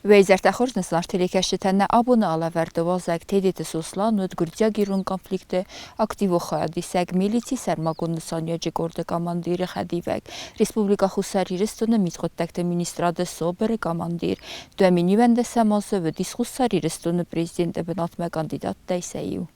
Уӕ изӕртӕ хорз нысан телекӕсджытӕ нӕ абоны алӕвӕрды уазӕг Тедеты Сослан уыд гуырдзиаг-ирон конфликты активон хайадисӕг, милицийы сӕрмагонд нысаниуӕджы къорды командиры хӕдивӕг, Республикӕ Хуссар Ирыстоны мидхъуыддӕгты министрады СОБР-ы командир, 2021 азы уыдис Хуссар Ирыстоны президенты бынатмӕ кандидаттӕй сӕ иу.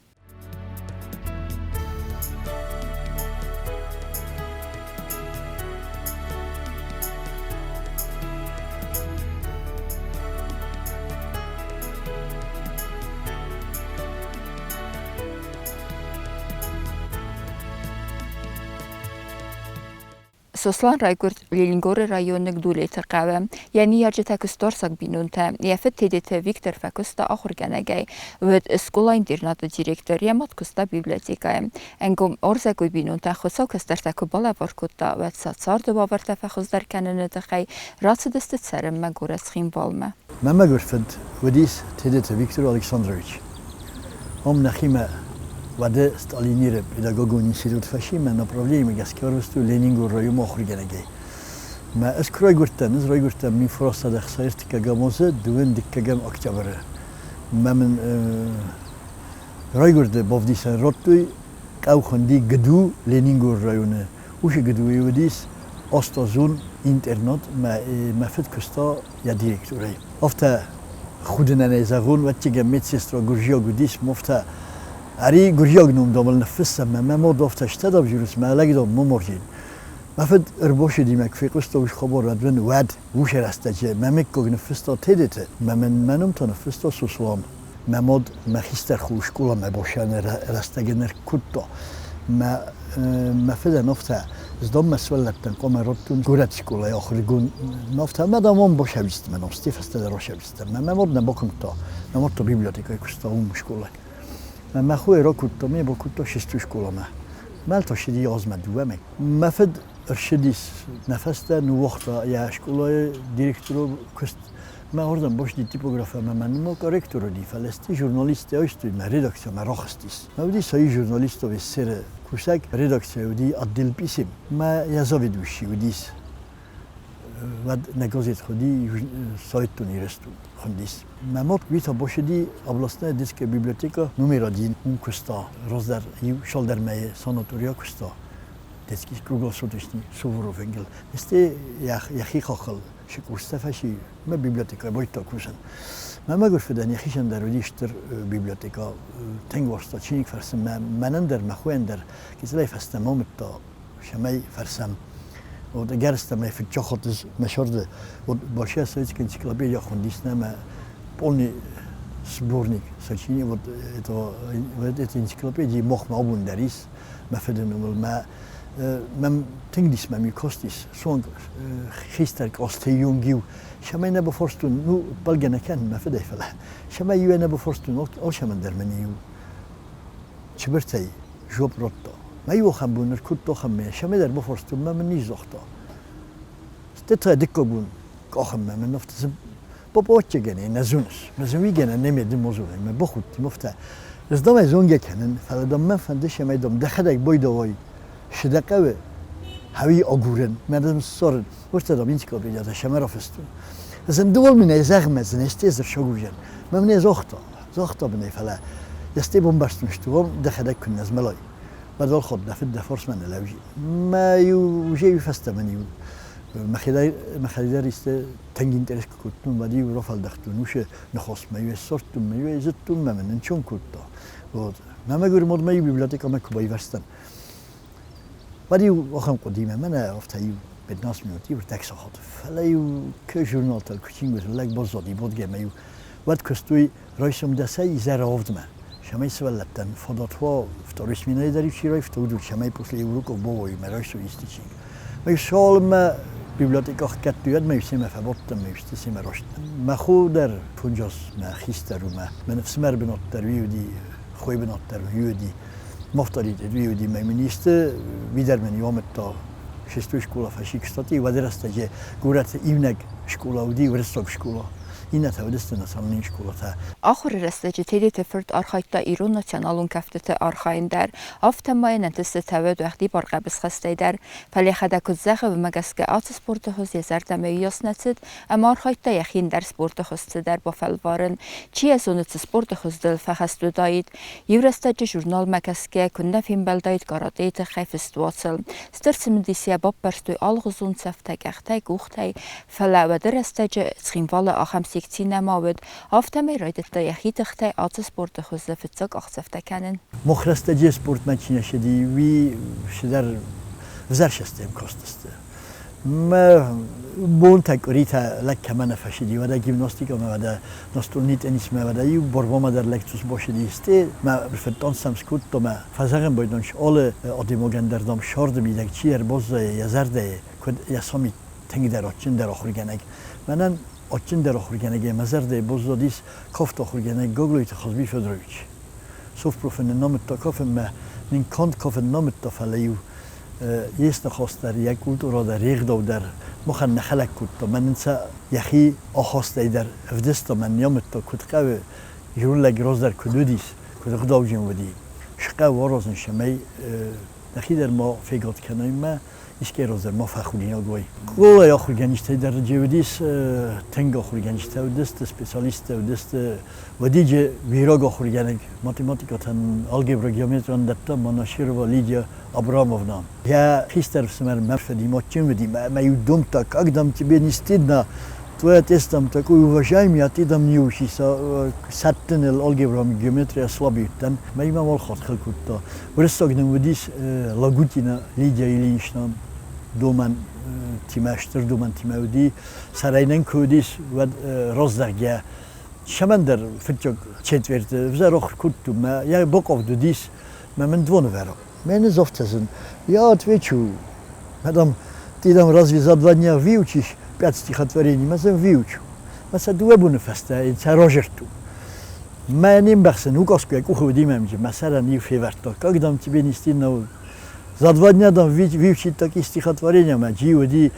Сослан райгуырд Ленингоры районы Гдулеты хъӕуы. Йӕ ныййарджытӕ куыстуарзаг бинонтӕ. Йӕ фыд Тедеты Виктор фӕкуыста ахуыргӕнӕгӕй. Уыд скъола-интернаты директор, йӕ мад куыста библиотекӕйы. Ӕнгом уарзӕгой бинонтӕ Хуыцау кӕстӕртӕ куы балӕвар кодта, уӕд сӕ царды уавӕртӕ фӕхуыздӕр кӕныны тыххӕй рацыдысты цӕрынмӕ горӕт Цхинвалмӕ. Мӕ мӕгуыр фыд уыдис Тедеты Виктор Александрович. Ам нӕхимӕ уӕды Сталиниры педагогон институт фӕци мӕ направлениемӕ гӕсгӕ ӕрвыстой Ленингор районмӕ ахуыргӕнӕгӕй. Мӕ ӕз куы райгуырдтӕн, ӕз райгуырдтӕн 1963 азы дыууын дыккӕгӕм октябры. Мӕ мын райгуырды бавдисӕн радтой хъӕу хуынди Гыду Ленингор районы. Уыцы Гыдуйы уыдис астазон интернат, мӕ фыд куыста йӕ директорӕй. Афтӕ худынӕнӕй зӕгъон, ӕвӕццӕгӕн медсестра гуырдзиаг уыдис, афтӕ ӕри гуырдзиаг ном дам ыл ныффыссӕм, мӕ мад афтӕ стӕдав журус, мӕ лӕг дам мамарджин. Мӕ фыд ӕрбацыди куы фехъуыста уыцы хабар, уӕд мын уӕд уыцы рӕстӕджы мӕ мыггаг ныффыста Тедеты, мӕ мын мӕ ном та ныффыста Сослан. Мӕ мад мӕ хистӕр хо скъоламӕ бацӕуыны рӕстӕг ын ӕркодта. Мӕ фыдӕн афтӕ, Сдоммӕ сывӕллӕттӕн хъуамӕ радтон горӕты скъолайы ахуыргонд афтӕ, ӕмӕ дам уым бацӕудзыстӕм, мӕ ном фӕстӕдӕр бацӕудзыстӕм. Мӕ мад нӕ бакуымдта, мӕ мад та библиотекӕйы куыста уым скъолайы. Мӕ мӕ хойы ракодта, ме бакодта шестой скъоламӕ. Мӕлта ссыди азмӕ дыууӕмӕ. Мӕ фыд ӕрцыдис нӕ фӕстӕ, ныууагъта йӕ скъолайы директоры куыст. Мӕ уырдӕм бацыди типограф ӕмӕ мӕ нымӕ корректор уыди, фӕлӕ сты журналисттӕ айстой, мӕ редакциямӕ рахызтис. Мӕ уыди союз журналистов СССР-ы кусӕг, редакцияйы уыди отдел писем. Мӕ йӕ заведующий уыдис. Уӕд нӕ газет хуыди Советон Ирыстон хуындис. Мӕ мад Куита бацыди областная детская библиотека номер один. Уым куыста раздӕр иу цалдӕр мӕйы санаторийӕ куыста. Детский круглосуточный Суворов ӕнгӕл. Везде йӕхи хаххыл Сыкъустӕ фӕци мӕ библиотекӕ бойдта кусын. Мӕ мӕгуыр фыдӕн йӕхицӕн дӕр уыди стыр библиотекӕ, тынг уарзта чиныг фӕрсын. Мӕнӕн дӕр, мӕ хойӕн дӕр гыццылӕй фӕстӕмӕ амыдта, цӕмӕй фӕрсӕм. Вот ӕгӕрыстӕмӕй фыццаг мӕ сӕрды вот Большая советская энциклопедия хуындис нӕ полный сборник сочинений вот этого вот этой энциклопедии махмӕ абон дӕр ис мӕ фыды номыл мӕ Мӕм тынг дис мӕм костис, суанг хистӕр къластӕй-иу цӕмӕй нӕ бафарстон, ну, бӕлгӕ нӕ кӕнын мӕ фыдӕй, фӕлӕ цӕмӕй-иу нӕ бафарстон, алцӕмӕн дӕр мын-иу цыбыртӕй жопп радта. Мӕ иу ахӕм бон ӕркодта ахӕм мӕ, цӕмӕй дӕр бафарстон, мӕ мын ницы загъта. Стӕй та дыккаг бон къахынмӕ мын афтӕ Попотчегӕнӕй нӕ зоныс, мӕ зонгӕнӕн не ме дын зонын, мӕ бахудти муфтӕ. Ӕз дӕм зонгӕ кӕнын, фӕлӕ дӕм мӕн фӕнды, цӕмӕй дӕм дӕхӕдӕг байдавай, цы дӕ хъӕуы, хӕуи агурын, мӕ дӕм ссарын, уыртӕ дӕм энциклопедиатӕ сӕмӕ рафыстон. Ӕз ын дыууӕ минӕй зӕгъмӕ дзынӕ стезыр сагурӕн. Мӕ мын загъта, загъта мын ӕй, фӕлӕ есте бомбӕрстон сты, уым дӕхӕдӕг куыннӕ змӕлай. Мӕ дӕлход дӕ фыд дӕ фарсмӕ нӕ лӕуджи. Мӕ иу уже фӕстӕмӕ иу мӕхӕдӕг исты тынг интерес куы кодтон, уӕд-иу рафӕлдӕхтон уыцы ныхасмӕ-иу ссардтон, мӕ-иу зыдтон, мӕ мын ӕнцон кодта. Вот. Мӕ мӕгуыр мадмӕ иу библиотекӕмӕ куы байвӕрстӕн, уӕд-иу ахӕм хъуыдимӕ мӕнӕ афтӕ-иу 15 минут, иу ӕрдӕг сахат. Фӕлӕ-иу куы журналтӕ, куы чингуытӕ лӕг баззади бодгӕ-ӕмӕ-иу уӕд куыстой райсом дӕсӕй изӕры авдмӕ. Цӕмӕй сывӕллӕттӕн фадат уа, второй сменӕйы дӕр-иу чи райста, уыдон цӕмӕй после уроков бауой мӕ райсой исты чиныг. Мӕ цалынмӕ библиотекӕ ӕхгӕдтой, уӕдмӕ-иу семӕ фӕбадтӕн, мӕ исты семӕ раст. Мӕ хо дӕр фонджаз мӕ хистӕр у, мӕ мӕ ӕфсымӕры бынат дӕр уый уыди, хойы бынат дӕр уый уыди. Мавторитет уый уыди, мӕ мын исты уый дӕр мын иу амыдта шестой скъола фӕци, кстати, уӕды рӕстӕджы горӕты иунӕг скъола уыди уырыссаг скъола. Иннӕтӕ уыдысты националон скъолатӕ. Ахуыры рӕстӕджы Тедеты фырт архайдта ирон националон кӕфтыты архайын дӕр, афтӕ ма йын ӕнтыстытӕ уыд уӕгъдибар хъӕбысхӕстӕй дӕр. Фӕлӕ йӕхӕдӕг куыд зӕгъы, уымӕ гӕсгӕ ацы спорты хуыз йӕ зӕрдӕмӕ уыйас нӕ цыд, ӕмӕ архайдта йӕхи ӕндӕр спорты хуызты дӕр бафӕлварын. Чи йӕ зоны, цы спорты хуыз дыл фӕхӕст уыдаид. Иу рӕстӕджы журналмӕ кӕсгӕ куыннӕ фембӕлдаид каратейы тыххӕй фыст уацыл. Стыр цымыдисӕй баппӕрстой алыгъуызон цӕфтӕ къӕхтӕй, къухтӕй, фӕлӕ уӕды рӕстӕджы Цхинвалы ахӕм секци нӕма уыд, афтӕмӕй райдыдта йӕхи тыхтӕй ацы спорты хуызы фыццаг къахдзӕфтӕ кӕнын. Мах рӕстӕджы спортмӕ чи нӕ ссыди, уый цыдӕр ӕвзӕрсӕстӕм кастысты. Мӕ бонтӕ, къуыритӕ лӕг кӕмӕ нӕ фӕсыди, уӕдӕ гимнастикӕмӕ, уӕдӕ настольный теннисмӕ, уӕдӕ иу борбомӕ дӕр лӕг цъус басыди. Сте мӕ фыдтон сӕм скодта мӕ фӕзӕгъын байдон, алы адӕймагӕн дӕр, дам, сӕрды мидӕг чи ӕрбаззайы йӕ зӕрдӕйы, куыд йӕ сами тынгдӕр адджындӕр ахуыргӕнӕг. Мӕнӕн адджындӕр ахуыргӕнӕгӕй мӕ зӕрдӕйы баззадис кафты ахуыргӕнӕг Гаглойты Хазби Федорович. Совпрофы нын амыдта кафынмӕ, нын канд кафын нӕ амыдта, фӕлӕ-иу йе сныхас дӕр, йӕ культурӕ дӕр, йе гъдау дӕр махӕн нӕ хӕлӕг кодта. Мӕн ын сӕ йӕхи ахастӕй дӕр ӕвдыста, мӕн не амыдта, куыд хъӕуы, ирон лӕг раздӕр куыд уыдис, куыд ӕгъдауджын уыди. Схъӕуы аразын, цӕмӕй нӕхи дӕр ма фегад кӕной мӕ искӕй раз дӕр ма фӕхудинаг уой. Скъолайы ахуыргӕнджытӕй дӕр уыдис тынг ахуыргӕнджытӕ уыдысты, специалисттӕ уыдысты. Уӕдиджы уираг ахуыргӕнӕг математикӕтӕн, алгебра, геометрийӕн дӕтта Монаширова Лидия Абрамовна. Йӕ хистӕр ӕфсымӕр мӕ фыдимӕ адджын уыди, мӕ-иу домдта, как дам тебе не стыдно, твой отец там такой уважаемый, а ты там не учишься, сӕттыныл алгебра ӕмӕ геометрийӕ слабый уыдтӕн. Мӕ-иу мӕм алхатт хыл кодта. Уырыссаг нын уыдис Лагутина Лидия Ильинична, домӕн тимӕ, стыр домӕнтимӕ уыди. Сӕрӕй нын куы уыдис, уӕд раздӕхгӕ цӕмӕндӕр фыццаг четверты ӕвзӕр ахуыр кодтон, мӕ йӕ бакъуывд уыдис, мӕ мын двонывӕры. Мӕ завтра Я отвечу, мадам, ты там разве за 2 дня выучишь пять стихотворений? Мӕ выучу. Мӕ сӕ дыууӕ боны фӕстӕ сӕ разырдтон. Мӕ не мбӕхсын, указку йӕ къухы уыди мӕм, мӕ сӕрӕн иу февӕрдта. Как дам тебе не стыдно? За 2 дня дам выучить такие стихотворения, мӕ джи уыди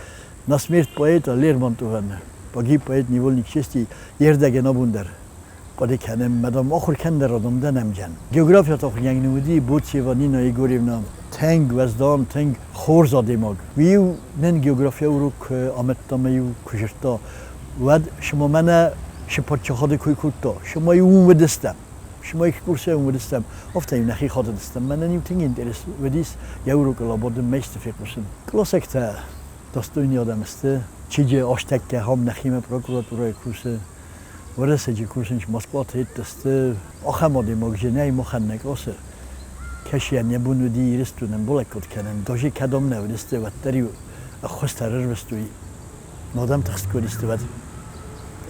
на смерть поэта Лермонтовӕн. Погиб поэт невольник чести, ердӕген абон дӕр. Хъуыды кӕнӕм, мадам ахуыр кӕндӕр адӕм дӕ нӕмджен. Географиат ахуыргӕнӕг уыди Боцева Нина Егорьевна. Тынг уӕздан, тынг хорз адӕймаг. Уый-иу нын география урок амыдта ӕмӕ-иу куы зыдта, уӕд шыма мӕнӕ шы паддзахады кой кодта, шыма-иу уым уыдыстӕм. Шыма их курсӕй уым уыдыстӕм, афтӕ-иу нӕхи хатыдыстӕм. Мӕнӕн-иу тынг интерес уыдис йӕ урокыл абадын, мӕсты фехъусын. Къласӕгтӕ достойный адӕм сты. Чиджы астӕккӕ хам нӕхимӕ прокуратурӕйы кусы. Уӕрӕседжы кусынц Москваты йеддӕсты ахӕм адӕймаг же нӕй махӕн нӕ къласы. Кӕсийӕн йӕ бон уыди Ирыстонӕн балӕггад кӕнын, даже кӕдӕм нӕ уыдысты, уӕддӕр-иу ӕххуыс дӕр ӕрвыстой. Адӕм тыхст куы уыдысты, уӕд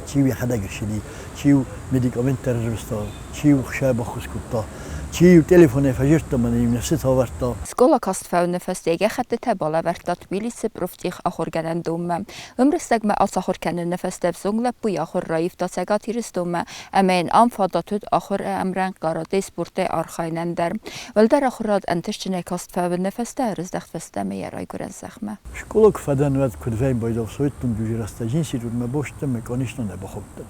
чи-иу йӕхӕдӕг ссыди, чи-иу медикамент дӕр ӕрвыста, чи-иу хсӕ баххуыс кодта, чи-иу телефонӕй фӕзырдта мӕнӕ-иу ныфсытӕ авӕрдта. Скъола каст фӕуыны фӕстӕ гӕххӕттытӕ балӕвӕрдта Тбилисы профтех ахуыргӕнӕндонмӕ. Уым рӕстӕгмӕ ацахуыр кӕныны фӕстӕ ӕвзонг лӕппуйы ахуыр раивта Цӕгат Ирыстонмӕ ӕмӕ йын ам фадат уыд ахуыр ӕмрӕнхъ каратэ спортӕй архайынӕн дӕр. Уӕлдӕр ахуырад ӕнтыстджынӕй каст фӕуыны фӕстӕ ӕрыздӕхт фӕстӕмӕ йӕ райгуырӕн зӕхмӕ. Скъола куы фӕдӕн, уӕд куыд фӕйбайдал Советон дуджы рӕстӕджы институтмӕ бостӕн мӕ конечно нӕ бахаудтӕн.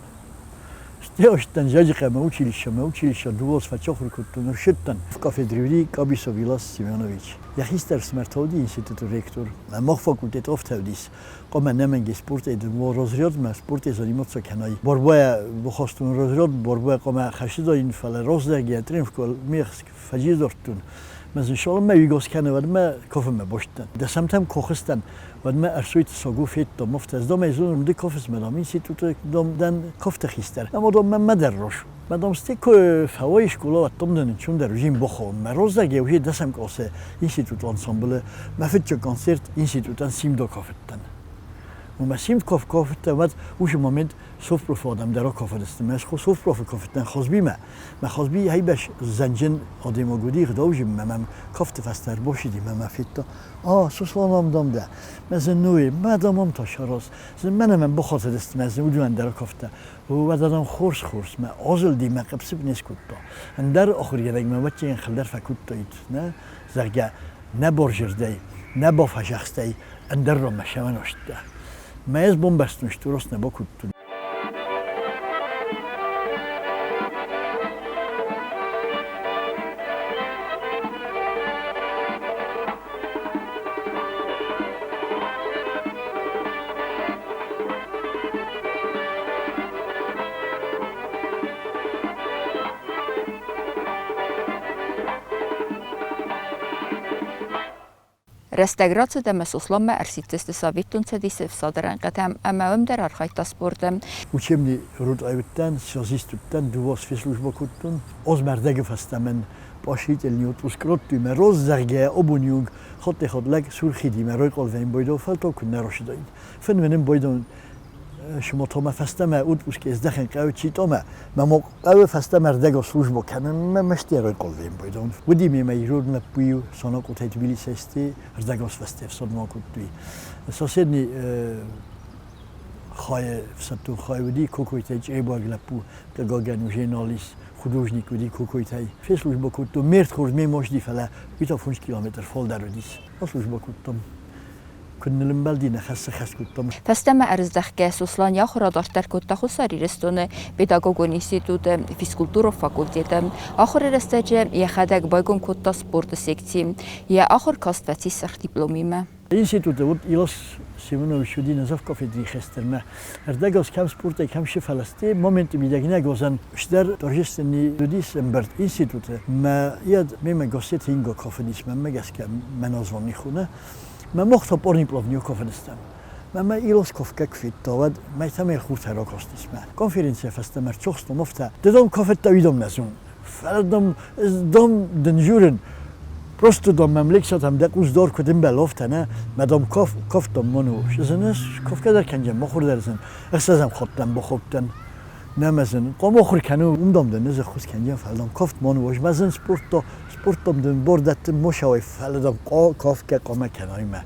Стӕй Зӕджыхъӕмӕ училищемӕ, училище дыууӕ фӕцахуыр кодтон, ӕрсидтӕн в кафедре уыди Къабисов Илас Семенович. Йӕ хистӕр ӕфсымӕртӕ уыди институты ректор. Мах факультет афтӕ уыдис, хъуамӕ нӕмӕнг спортӕй дыууӕ разрядмӕ спортӕй заниматься кӕнай. Борбӕйӕ бахастон разряд, борбӕ хъуамӕ хӕссыдаин, фӕлӕ раздӕр йӕ тренировкӕ мех фӕджиздордтон. Мӕ зын салынмӕ уигос кӕны, уӕдмӕ кофемӕ бостдӕн. Дӕсӕмтӕм кохыстӕн, уӕдмӕ ӕрсуйты согу федтон. Афтӕ ӕз домӕй зонын, ды кофыс мӕ дам институты дом дӕн кофты хистӕр. Ӕмӕ дом мӕнмӕ дӕр рос. Мӕ дом сте куы фӕуой скъола, уӕддом дын чундӕр узин бохо. Мӕ роздӕг еухи дӕсӕм къласы институт ансамблы мӕ фыццаг концерт институтӕн симдо кофыдтӕн. Уымӕ симд коф кофыдтӕн, уӕд уыцы момент совпрофы адӕм дӕр акофыдысты. Мӕ совпрофы кофыдтӕн Хозбимӕ. Мӕ Хазби айбӕс зӕнджын адӕймаг уыди, гъдауджынмӕ мӕм кафты фӕстӕ ӕрбасыди мӕ мӕ федта. А, Сослан ам дам дӕ. Мӕ дзы нуй, мӕ дам ам та сараз. Дзы мӕнӕ мӕм бахатыдысты, мӕ дзы уыдонӕн дӕр акафта. Уӕд адам хорз, хорз, мӕ азылди, мӕ хъыпп-сыпп не скодта. Ӕндӕр ахуыргӕнӕг мӕ вӕццӕгӕн хылдӕр фӕкодтаид, нӕ, зӕгъгӕ, нӕ борзырдӕй, нӕ бафӕзӕхстӕй, ӕндӕр ронмӕ сӕмӕн астта. Мӕ ӕз бомбӕрстон, стур нӕ бакодтон. Рӕстӕг рацыд ӕмӕ Сосланмӕ ӕрсидтысты Советон Цӕдисы ӕфсады рӕнхъытӕм ӕмӕ уым дӕр архайдта спорты. Учебный ротӕй уыдтӕн, связист уыдтӕн, дыууӕ спецслужбӕ кодтон. Ӕз мӕ рдӕгы фӕстӕ мӕн поощрительный отпуск радтой, мӕ роз, зӕгъгӕ, абони хотте-хот лӕг сурхидимӕ ройкъолвӕйн бойдон фӕлтау куыннӕ росыдаид. Фын мын бойдон шумотомӕ фӕстӕмӕ отпуск ездӕхӕн хъӕуы читомӕ, мӕ мо хъӕуы фӕстӕмӕ рдӕгыл службӕ кӕнынмӕ мӕсти ройкъолвӕйн бойдон. Уыди мемӕ ирон лӕппу-иу Сонокъутӕй Тбилисӕй сти, рдӕгыл фӕсте ӕфсадмӕ кодтой. Соседний хайы ӕфсӕддон хай уыди Кокойтӕй чъребаг лӕппу, хъыгагӕн, уже нал ис, художник уыди Кокойтӕй. Феслужбӕ кодтон, ме рдхорд ме мосди, фӕлӕ уый та 5 километр фалдӕр уыдис. Аслужбӕ кодтам. Куыд ныл ӕмбӕлди, нӕ хӕс цы хӕс кодтам. Фӕстӕмӕ ӕрыздӕхгӕ Сослан йӕ ахуыр адарддӕр кодта Хуссар Ирыстоны педагогон институты физкультурон факультеты. Ахуыры рӕстӕджы йӕхӕдӕг байгом кодта спорты секци. Йӕ ахуыр каст фӕцис сырх дипломимӕ. Институты уыд Илос Семенович уыди нӕ завкафедры хестӕрмӕ. Ӕрдӕгоз кӕм спортӕй, кӕм сыфӕлӕсти, моменты мидӕг нӕ гозӕн стӕр торжественный уыдис ӕмбырд институты. Мӕ йӕд мемӕ Госсеты Инго кофыдис, мӕнмӕ гӕсгӕ мӕ назвон хуны. Мӕ мохта порнипловни кофыдыстӕм. Мӕ мӕ Илос кофкӕ куы федта, уӕд мӕ тамер хуртӕ ракастис мӕ. Конференцийӕ фӕстӕмӕ рцохстон офтӕ. Ды дам кофеттӕ уидом нӕ зон. Фӕлӕ дам, дам дын журын. Просто дам мӕм лексатам дӕ къус дор куыд ӕмбӕлофтӕ, нӕ? Мӕ дам кофтам ману. Зыныс, кофкӕ дӕр кӕнджен, махуыр дӕр зын. Ӕхсӕзӕм хаттӕн бахудтӕн. Нӕ мӕ зын. Хъуамӕ ахуыр кӕну, уым дам дын ӕз ӕххуыс кӕнджен, фӕлӕ дам кофт ману. Ӕз мӕ зын спортто, спорттам дын бор дӕттын мошауай, фӕлӕ дам кофкӕ хъуамӕ кӕнай мӕ.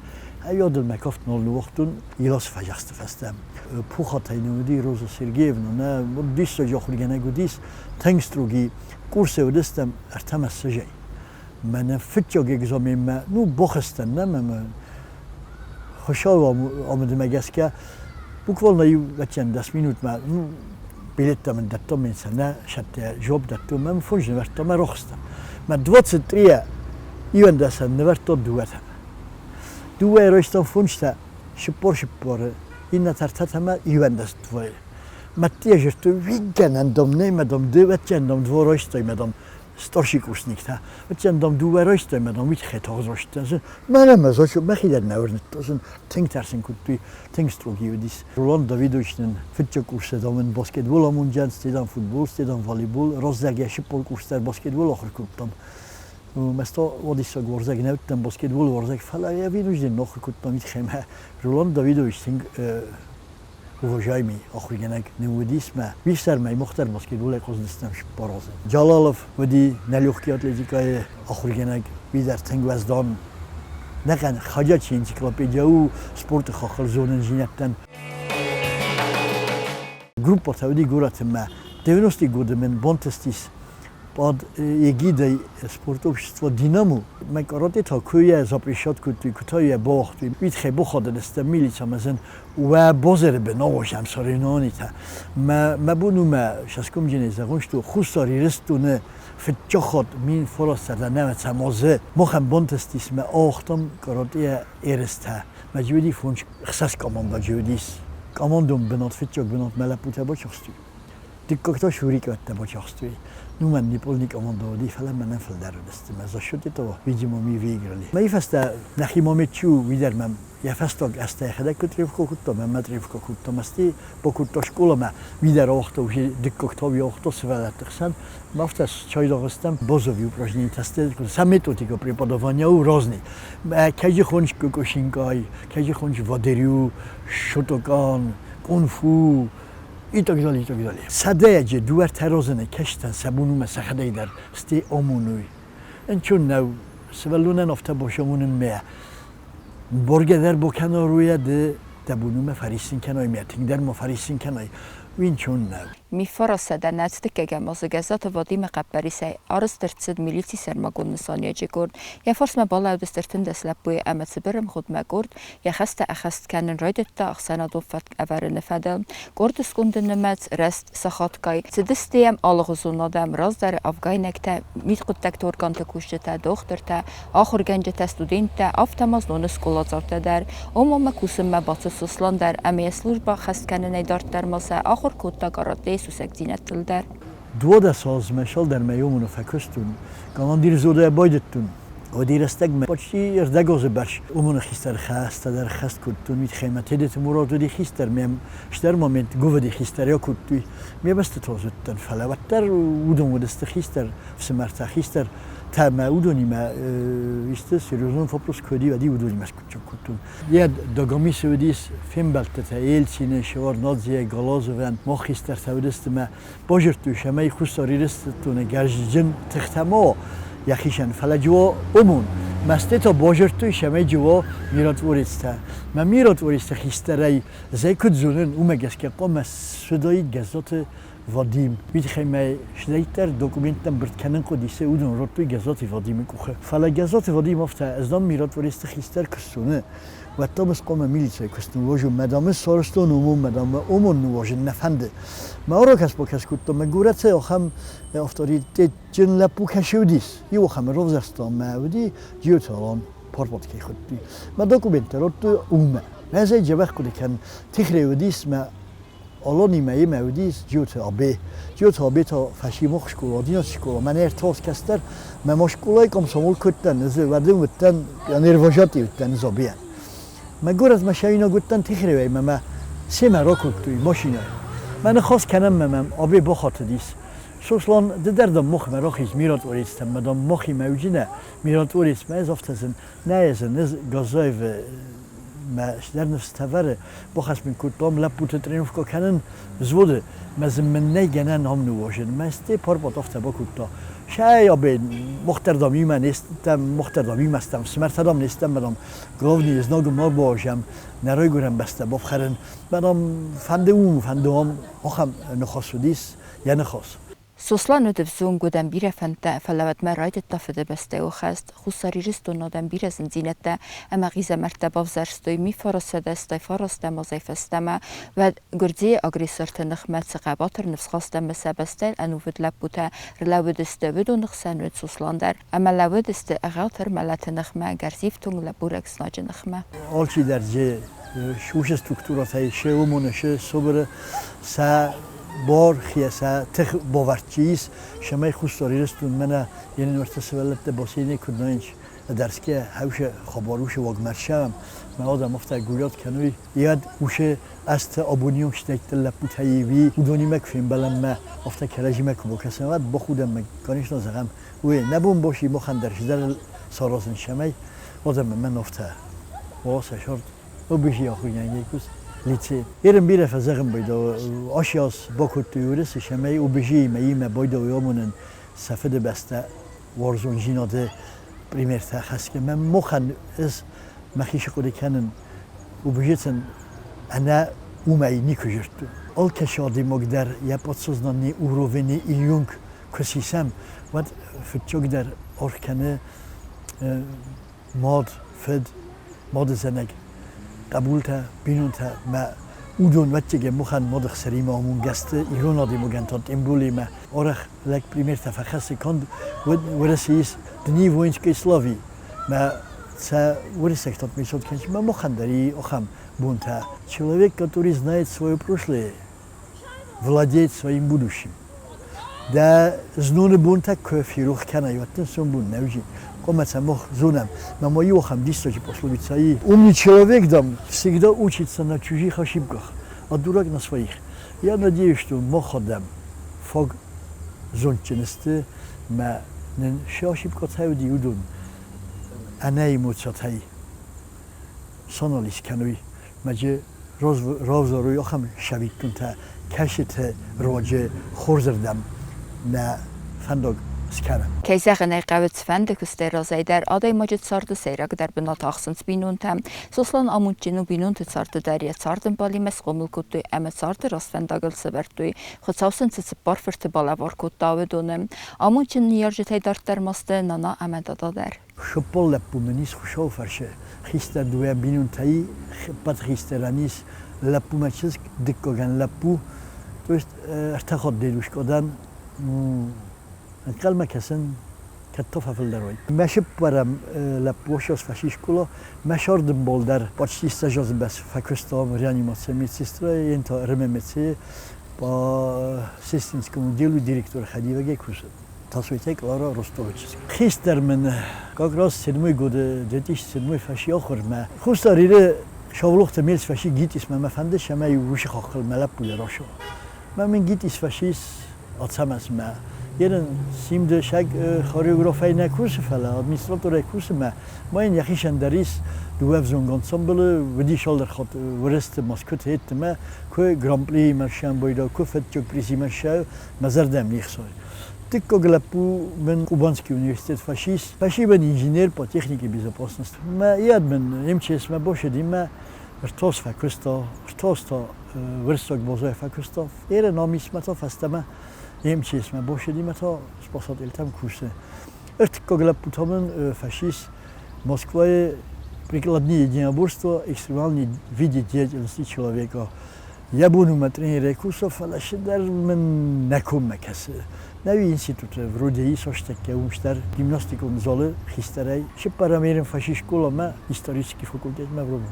Ӕйодыл мӕ кофт нал ныууагътон, Иласы фӕзӕхсты фӕстӕ. Пухатӕй нын уыди Роза Сергеевна, нӕ диссаджы ахуыргӕнӕг уыдис, тынг строги курсы уыдыстӕм ӕртӕмӕ ссӕдзӕй. Мӕнӕ фыццаг экзаменмӕ, ну, бахызтӕн нӕм ӕмӕ Хуыцауы амындмӕ гӕсгӕ буквально иу 10 минутмӕ, ну, билеттӕ мын дӕттон, мын сӕ нӕ сӕттӕ жоп дӕттон, мӕ фондз нывӕрдтон, мӕ рохстӕн. Мӕ 23 иуӕндӕсӕн нывӕрдтон дыууӕтӕм. Дыууӕ райстон фондзтӕ, 44-ы, иннӕтӕ ӕртӕтӕмӕ 11 двойы. Мӕдтийӕ зырдтой, уиггӕнӕн дам нӕй, мӕ дам дыууӕтӕн дам дво райстой, мӕ дам старший курсниктӕ. Уыдтӕн дам дыууӕ райстой, мӕ дам уый тыххӕй тагъд райстӕн. Мӕнӕ мӕ зочу мӕхи дӕр нӕ уырныдта, тынг тӕрсын кодтой, тынг строгий уыдис. Роланд Давидович нын фыццаг курсы дам ын баскетбол амонджан, стӕй дам футбол, стӕй дам волейбол, раздӕр йӕ 40 курс дӕр баскетбол ахуыр кодтам. Мӕ уадиссаг уарзӕг нӕ уыдтӕн баскетбол уарзӕг, фӕлӕ йӕ винужден ахуыр кодтам уый тыххӕй мӕ Роланд Давидович тынг уважаемый ахуыргӕнӕг нын уыдис мӕ уисӕрмӕ мах дӕр баскетболӕй хъуыздыстӕм 4 азы. Джалалов уыди нӕ легкий атлетикӕйы ахуыргӕнӕг, уый дӕр тынг уӕздан. Нӕхъӕн ходячий энциклопедия у спорты хаххыл зонындзинӕдтӕн. Группӕтӕ уыди горӕты мӕ 90-ы годы мын бантыстис под эгидой спортобщества «Динамо». Мӕ карате та куы йӕ запрещать кодтой, куы та йӕ бауагътой. Уый тыххӕй бахадыдыстӕм милицӕмӕ зын уӕ базары бын агъуыстӕм соревнованитӕ. Мӕ мӕ бон у мӕ цӕсгомджынӕй зӕгъын, что Хуссар Ирыстоны фыццаг хатт 1990 азы махӕн бантыстис мӕ ауагътам каратейӕ ерыстӕ. Мӕ уыди фондз ӕхсӕз командӕ уыдис. Командон бынат фыццаг бынат мӕ лӕппутӕ бацахстой. Дыккаг та Шурикъӕттӕ бацахстой. Ну, мӕн не полный команда уыди, фӕлӕ мӕнӕн фылдӕр уыдысты. Мӕ за счет этого, видимо, мы выиграли. Мӕ фӕстӕ нӕхи Мамедчу, уый дӕр мӕм йӕ фӕстаг азтӕ йӕхӕдӕг куы тренировкӕ кодта, мӕнмӕ тренировкӕ кодта, мӕсти бакодта скъоламӕ, уый дӕр ауагъта уже дыккаг та уый ауагъта сывӕллӕтты хсӕн. Ма афтӕ чайдагъыстӕм базовые упражнения сам методика преподавания у разный. Кӕй хоныс кокошинкай, кӕй хоныс вадерю, шотокан, кунг-фу, и так далее, и так далее. Сӕдӕйаджы дыууӕ розыны кӕстӕн сӕ бон у сӕхӕдӕг дӕр сте амонуй. Ӕнцон нӕу сывӕллонӕн афтӕ бацамонынмӕ. Боргӕ дӕр бакӕна ды дӕ бон у фӕриссын кӕнай мӕ тынгдӕр ма фӕриссын кӕнай, уый ӕнцон нӕу. 1909 азы Гӕззаты Вадимы хъӕппӕрисӕй арӕзт ӕрцыд милицийы сӕрмагонд нысаниуӕджы къорд. Йӕ фарсмӕ балӕудысты 13 лӕппуйы ӕмӕ цыбыр ӕмгъуыдмӕ къорд йӕ хӕстӕ ӕххӕст кӕнын райдыдта ӕхсӕнадон фӕтк ӕвӕрыны фӕдыл. Къорды сконды нымӕц рӕзт сахатгай. Цыдысты йӕм алыгъуызон адӕм, раздӕры афгайнӕгтӕ, мидхъуыддӕгты органты кусджытӕ, дохтыртӕ, ахуыргӕнджытӕ, студенттӕ, афтӕ ма зноны скъоладзаутӕ дӕр. Омамӕ кусынмӕ бацыд Сослан дӕр ӕмӕ йӕ службӕ ӕххӕст кӕнынӕй дарддӕр ма сӕ ахуыр кодта каратейы сусӕгдзинӕдтыл дӕр. 12 азмӕ цалдӕр мӕйы фӕкуыстон, командир взвода байдыдтон. Уӕди рӕстӕгмӕ почти ӕрдӕгозы бӕрц уымоны хистӕр хӕстӕ дӕр хӕст кодтон, уый тыххӕй мӕ Тедеты Мурат уыди хистӕр, ме стӕр момент Гуывыди хистӕр йӕ кодтой. Ме бӕсты тозыдтӕн, фӕлӕ уӕддӕр уыдон уыдысты хистӕр ӕфсымӕртӕ, хистӕртӕ мӕ уыдонимӕ исты серьезон вопрос куы уыди, уӕд уыдонимӕ скъуыддзаг кодтон. Йӕ Дагомисы уыдис фембӕлдтытӕ Ельцины, Шеварднадзейы, Галазовӕн, мах хистӕртӕ уыдысты мӕ базыдтой, цӕмӕй Хуссар Ирыстоны гарзджын тыхтӕ ма йӕхицӕн, фӕлӕ джио омон. Мӕсты та базыдтой, цӕмӕй джио миротворецтӕ. Мӕ миротворецты хистӕрӕй зӕй куыд зонын, уымӕ гӕсгӕ хъуамӕ суыдаид Гӕззаты Вадим. Уый тыххӕй мӕ сдӕйддӕр документтӕ ӕмбырд кӕнын хъуыдис, уыдон радтой Гӕззаты Вадимы къухы. Фӕлӕ Гӕззаты Вадим афтӕ, ӕз дам миротворецты хистӕр куы ссоны, уӕд дам ӕз хъуамӕ милицӕйы куыст ныууазон, мӕ дам ӕз сарӕзтон омон, мӕ дам омон ныууазын нӕ фӕнды. Мӕ аракӕс-бакӕс кодтон, мӕ горӕтӕй ахӕм авторитетджын лӕппу кӕсы уыдис. Иу ахӕм равзӕрстам мӕ уыди Джиоты Алан, парпат кӕй хуыдтой. Мӕ документтӕ радтой уымӕ. Ӕз ӕй дзӕбӕх хъуыды кӕнын, Тихрей уыдис мӕ Аланимӕ имӕ уыдис Джиоты Абе. Джиоты Абе та фӕсимох скъола, 11 скъола. Мӕнӕ ӕртӕ кӕстӕр, мӕ ма скъолайы комсомол куы уыдтӕн, ӕз уӕд уыдтӕн, пионервожатый уыдтӕн ӕз Абейӕн. Мӕ горӕтмӕ сӕйнаг уыдтӕн Тихревӕй мӕ мӕ семӕ ракодтой машинӕйы. Мӕ ныхас кӕнӕм мӕ мӕм Абе бахатыдис. Сослан, ды дӕр дам махмӕ рахиз миротворецтӕм, мӕ дам махимӕ уыджынӕ миротворецмӕ ӕз афтӕ зын нӕ зын, ӕз Газаевы мӕ стӕр ныфс тӕвӕры, бахӕс мын кодтам лӕппуты тренировкӕ кӕнын взводы, мӕ дзы мын нӕй гӕнӕн ам ныууазын. Мӕ сте парпат афтӕ бакодта. Сӕй абе, мах дӕр дам иумӕ не стӕм, мах дӕр дам иумӕ стӕм, фсымӕртӕ дам не стӕм, мадам главный знагы ма бауазӕм, нӕ райгуырӕн бӕстӕ бафхӕрын. Мадам фӕнды уым, фӕнды ам, ахӕм ныхас уыдис йӕ ныхас. Сослан уыд ӕвзонг, уыд ӕм бирӕ фӕндтӕ, фӕлӕ уӕдмӕ райдыдта Фыдыбӕстӕйы хӕст. Хуссар Ирыстоны адӕм бирӕ зындзинӕдтӕ ӕмӕ хъизӕмӕрттӕ бавзӕрстой 1989 азӕй фӕстӕмӕ. Уӕд Гуырдзыйы агрессорты ныхмӕ цы хъӕбатыр ныфсхаст ӕмӕ сӕ бӕстӕйыл ӕнувыд лӕппутӕ рлӕууыдысты, уыдоны хсӕн уыд Сослан дӕр. Ӕмӕ лӕууыдысты ӕгъатыр мӕлӕты ныхмӕ, гӕрзифтонг лӕбурӕг знаджы ныхмӕ. Алчидӕр дзы уыцы структурӕтӕй се уымоны, се собыры сӕ бор хиесӕ тых бовӕрдчиис, цӕмӕй Хуссар Ирыстон мӕнӕ январьты сывӕллӕттӕ бассейнӕй куыд найынц, ӕдӕрсгӕ хӕусы хабар усы уагмӕрсӕм, мӕ адӕм афтӕ гуырӕт кӕной, йӕд усы ӕзты абонион стӕгты лӕппутӕй уи уыдонимӕ куы фембӕлӕм мӕ афтӕ кӕрӕдзимӕ куы бакӕсӕм, уӕд бахудӕм мӕ, конечно, зӕгъӕм, уый нӕ бон боси махӕн дӕр цыдӕр саразын, цӕмӕй адӕмы мӕн афтӕ уа сӕ сӕрд. Обыхи ахуыргӕнӕгӕй куыст лицей. Ерын бирӕ фӕзӕгъын байдау, ас бакодтой уырысы, цӕмӕй Обыхиимӕ имӕ байдауой амонын сӕ фыдыбӕстӕ уарзондзинады примертӕ хӕсгӕ. Мӕ мохӕн ӕз мӕхи хъуыды кӕнын, Обыхитӕн ӕнӕ уымӕй никуы зыдтон. Алкӕцы адӕймаг дӕр йӕ подсознанный уровени июнг куы сисӕм, уӕд фыццагдӕр аргъ кӕны мад, фыд, мадызӕнӕг, хъӕбултӕ, бинонтӕ мӕ уыдон вӕццӕгӕн махӕн мады хсӕримӕ амонгӕсты ирон адӕймагӕн та тем более мӕ арӕх лӕг примертӕ фӕхӕссы канд Уӕрӕсейы Дни воинской славы мӕ сӕ уырыссӕгтӕ отмечать кӕнынц мӕ махӕн дӕр и ахӕм бонтӕ. Человек, который знает свое прошлое, владеет своим будущим. Дӕ зноны бонтӕ куы ферох кӕнай, уӕд дын сомбон нӕ уыдзи. Хъуамӕ сӕ мах зонӕм. Мӕ ма иу ахӕм диссаджы пословицӕ Умный человек, дам, всегда учится на чужих ошибках, а дурак на своих. Я надеюсь, что мах адӕм фаг зондджын сты, мӕ нын цы ошибкӕтӕ уыди, уыдон ӕнӕ эмоциятӕй санализ кӕной, мӕ джы равзарой ахӕм сӕвиттонтӕ, кӕцыты руаджы хорзырдӕм нӕ фӕндаг скӕнӕм. Кӕй зӕгъын ӕй хъӕуы, цыфӕнды куыстӕй разӕй дӕр адӕймаджы царды сӕйрагдӕр бынат ахсынц бинонтӕ. Сослан амондджын у бинонты царды дӕр йӕ цардӕмбалимӕ схъомыл кодтой ӕмӕ царды рӕствӕндагыл сӕвӕрдтой. Хуыцау сын цы цыппар фырты балӕвар кодта, уыдоны. Амондджын ныййарджытӕй дарддӕр ма сты нана ӕмӕ дада дӕр. Цыппор лӕппу мын ис Хуыцауы фӕрцы. Хистӕр дыууӕ бинонтӕй ӕппӕт хистӕрӕн ис лӕппумӕ чызг, дыккагӕн лӕппу. То есть ӕртӕ хатт дедушка дӕн. Ӕнхъӕлмӕ кӕсын, кӕд та фӕфылдӕр уой. Мӕ цыппӕрӕм лӕппу ссӕдз фӕци скъола, мӕ сӕрдымбол дӕр почти 100 азы бӕрц фӕкуыстам реанимацийы медсестрайы, РММЦ-йы по сестринскому делу директоры хӕдивӕгӕй кусы. Тасойты Клара Ростовы чызг. Хистӕр мын как раз седьмой годы, 2007 фӕси ахуырмӕ. Хуссар Иры Саулохты Мельс фӕси ГИТИСмӕ мӕ фӕнды, цӕмӕй уыцы хаххыл мӕ лӕппуйы рацӕуа. Мӕ мын ГИТИС фӕсис Ацӕмӕзмӕ. Ерын Симды сӕг хореографӕй нӕ кусы, фӕлӕ администраторӕй кусы мӕ ма йын йӕхицӕн дӕр ис дыууӕ ӕвзонг ансамблы, уыдис алыр хатт Уырысты, Москвыты йедтӕмӕ, куы Гран-прийы маршӕн куы фыццаг призы маршӕ, мӕ зӕрдӕм не хсой. Дыккаг лӕппу мын Кубанский университет фӕсис. Фӕсивӕд инженер по технике безопасности. Мӕ йӕд мын МЧС-мӕ босыди мӕ ртос фӕкуыста, ртос та уырыссаг базӕй фӕкуыста. Еры намисмӕ та фӕстӕмӕ МЧС-мӕ босыди мӕ та спасательтӕм кусы. Ӕртыккаг лӕппу та мын фӕсис Москвайы прикладные единоборства, экстремальные виды деятельности человека. Йӕ бон у мӕ тренерӕй куса, фӕлӕ цыдӕр мын нӕ коммӕ кӕсы. Нӕуи институты вроде ис астӕккӕ уым дӕр гимнастикон залы хистӕрӕй. Цыппӕрӕм ерын фӕци скъоламӕ, исторический факультетмӕ вроде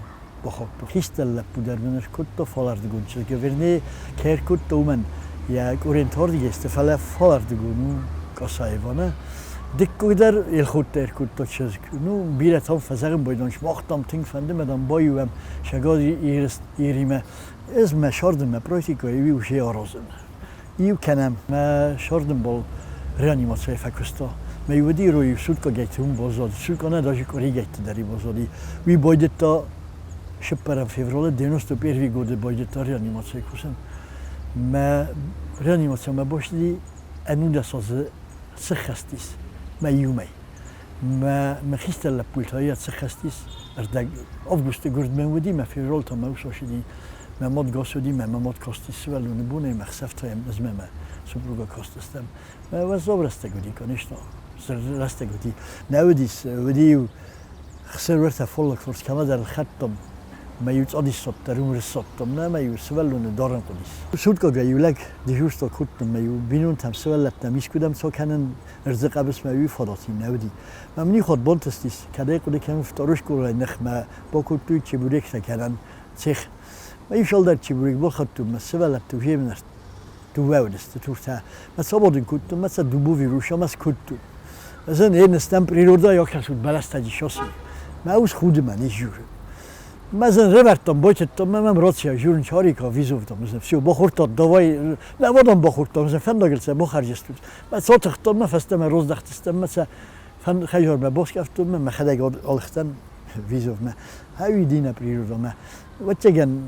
бахаудтон. Хистӕр лӕппу дӕр мын ӕркодта фалӕрдыгон чызг. Вернее, кӕй ӕркодта, уымӕн йӕ къорентардыгесты, фӕлӕ фалӕрдыгон у Касаеваны. Дыккаг дӕр Елхотты ӕркодта чызг. Ну, бирӕтӕм фӕзӕгъын байдон, мах дам тынг фӕнды, мӕ дам баиуӕм сӕгад Иримӕ. Ӕз мӕ сӕрдын мӕ практикӕйы уже аразын. Иу кӕнӕм. Мӕ сӕрдынбол реанимацийы фӕкуыста. Мӕ уыди иу суткагӕйтты уым баззад. Суткӕ нӕ, даже къуыригӕйтты дӕр баззади. Уый байдыдта 4 февралы 91 годы байдыдта реанимацийы кусын. Мӕ реанимацимӕ бацыди ӕнудӕс азы сыххӕст ис мӕ иумӕ. Мӕ мӕ хистӕр лӕппуйы та йӕ сыххӕст ис ӕрдӕг августы гуырд мӕ уыди, мӕ феврал та мӕ ус ацыди. Мӕ мад гас уыди, мӕ мӕ мад кастис сывӕллоны бонӕй, мӕ хсӕвтӕ йӕм ӕз мӕ мӕ супруга кастыстӕм. Мӕ уӕззау рӕстӕг уыди, конечно, рӕстӕг уыди. Нӕ уыдис, уыди-иу хсӕвӕртӕ фаллаг фарс кӕмӕдӕр лхӕдтон, мӕ-иу цъадиссадта, румриссадтон, нӕ мӕ-иу сывӕллоны дарын хъуыдис. Суткагай-иу лӕг дежурство кодтон, мӕ-иу бинонтӕм, сывӕллӕттӕм искуыдӕм цо кӕнын ӕрдзы хъӕбысмӕ уый фадат нӕ уыди. Мӕ мын иу хатт бантыстис, кӕдӕй хъуыды кӕнын второй скъолайы ныхмӕ бакодтой чебуректӕ кӕнӕн цех. Мӕ иу салдат чебурек балхӕдтон, мӕ сывӕллӕтты уже дыууӕ уыдысты туртӕ. Мӕ свободын кодтон, мӕ сӕ дубовый руша мӕ скодтон. Ӕз ын природӕй акӕсут бӕлӕстӕ шоссе. Мӕ ус худы мӕ не журы. Мӕ зын рывӕрдтон, байтыдтон, мӕ мӕм рация журын чарика визовтам. Все, бахордтат, давай, нӕ уӕдӕм бахордтам, фӕндагыл сӕ бахӕрджыстут. Мӕ цотыхтон, мӕ фӕстӕмӕ роздӕхтыстӕм, мӕ сӕ хӕдзармӕ баскъӕфтон, мӕ мӕхӕдӕг алыгътӕн визовмӕ. Ӕви динӕ природамӕ. Ӕвӕццӕгӕн,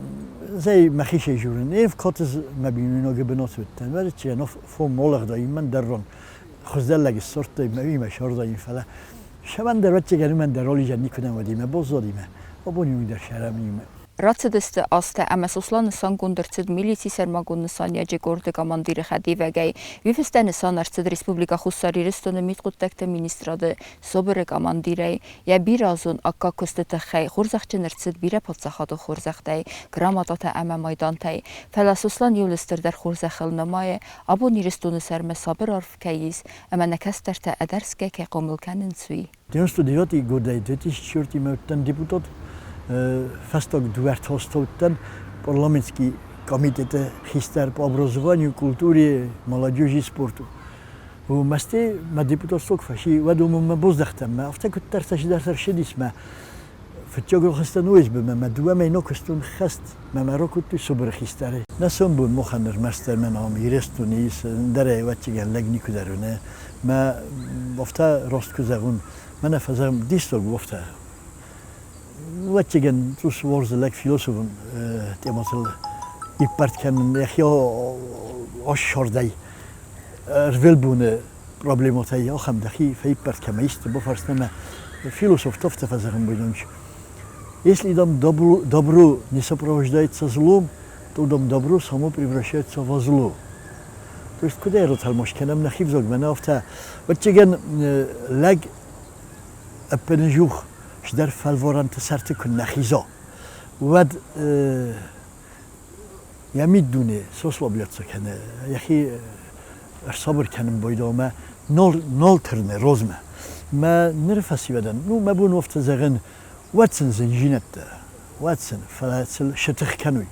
зӕй мӕхицӕй журын. Ев котыз мӕ бинойнаги бынат уыдтӕн. Вӕрӕччи фон молӕгъдӕй мӕн дӕр рон хуыздӕр лӕг ссардтой мӕ уимӕ сӕрдӕй, фӕлӕ сӕмӕн дӕр ӕвӕццӕгӕн уымӕн дӕр олизӕн никуыдӕм уыди мӕ баззади мӕ абон иу дӕр сӕрӕм иумӕ. Рацыдысты азтӕ ӕмӕ Сослан нысангонд ӕрцыд милицийы сӕрмагонд нысаниуӕджы къорды командиры хӕдивӕгӕй. Уый фӕстӕ нысан ӕрцыд Республикӕ Хуссар Ирыстоны мидхъуыддӕгты министрады СОБР-ы командирӕй. Йӕ бирӕазон аккаг куысты тыххӕй хорзӕхджын ӕрцыд бирӕ паддзахадон хорзӕхтӕй, грамотатӕ ӕмӕ майдантӕй. Фӕлӕ Сослан иу стырдӕр хорзӕхыл нымайы, абон Ирыстоны сӕрмӕ сабыр арв кӕй ис ӕмӕ нӕ кӕстӕртӕ ӕдӕрсгӕ кӕй хъомыл кӕнынц, уый. 99 годӕй 2004 уыдтӕн депутат, фӕстаг дыууӕ уыдтӕн парламентский комитеты хистӕр по образованию, культуре, молодежи, спорту. Мӕсти мӕ депутатсток фӕси, уӕд уымӕн мӕ боздӕхтӕн мӕ афтӕ куыддӕртӕ чидӕртӕ рсыдис мӕ фыццаг рохӕстӕн УСБ-мӕ мӕ дыууӕ мӕй нокуыстон хӕст мӕ мӕ ракодтой Сыбыры хистӕрӕй. Нӕ сомбон мохӕн ӕрмӕстдӕр мӕ ном Ирыстони ис, ӕндӕрӕй ӕвӕццӕгӕн лӕг никуыдӕр уыны. Мӕ афтӕ раст куы зӕгъун, мӕнӕ фӕзӕгъын, диссаг у афтӕ. Ӕвӕццӕгӕн цъус уарзы лӕг философон темӕтыл иппӕрд кӕнын йӕхи ассардӕй ӕрвылбоны проблемӕтӕй ахӕм дӕхи фӕиппӕрд кӕмӕ исты бафарста мӕ философ афтӕ фӕзӕгъын байдонч. Если дам добро, добро не сопровождается злом, то дам добро само превращается во зло. То есть куыд ӕртӕлмас кӕнӕм нӕхи взагмӕ, нӕ афтӕ. Ӕвӕццӕгӕн лӕг ӕппынӕдзух цыдӕр фӕлварӕнты сӕрты куы нӕ хиза, уӕд йӕ миддуне сослаблятся кӕны, йӕхи ӕрсабыр кӕнын байдыдта ӕмӕ нал тырны розмӕ. Мӕ ныры фӕсивӕдӕн, ну, мӕ бон афтӕ зӕгъын, уӕд сын зындзинӕдтӕ, уӕд сын, фӕлӕ сыл сытых кӕной,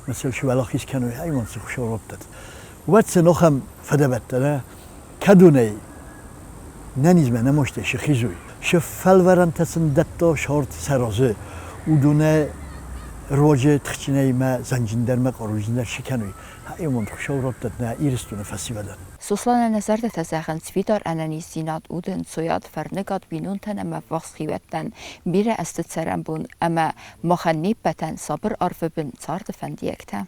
мӕ сыл суӕлахиз кӕной, ай цы хуыцау раттӕд. Уӕд сын ахӕм фӕдӕвӕдтӕ, нӕ? Кӕдонӕй нӕнизмӕ нӕ мастӕй схизой. Се фӕлварӕнтӕ сын дӕтта сӕрд сӕ разы. Уыдонӕй руаджы тыхджынӕй мӕ зӕнджындӕр мӕ хъаруджындӕр цы кӕной, амонд Хуыцау раттӕд нӕ Ирыстоны фӕсивӕдӕн. Сосланӕн нӕ зӕрдӕтӕ зӕгъынц фидар ӕнӕниздзинад, удӕнцойад, фӕрныгад бинонтӕн ӕмӕ ӕввахс хиуӕттӕн, бирӕ азты цӕрӕнбон ӕмӕ махӕн не ппӕтӕн сабыр арвы бын царды фӕндиӕгтӕ.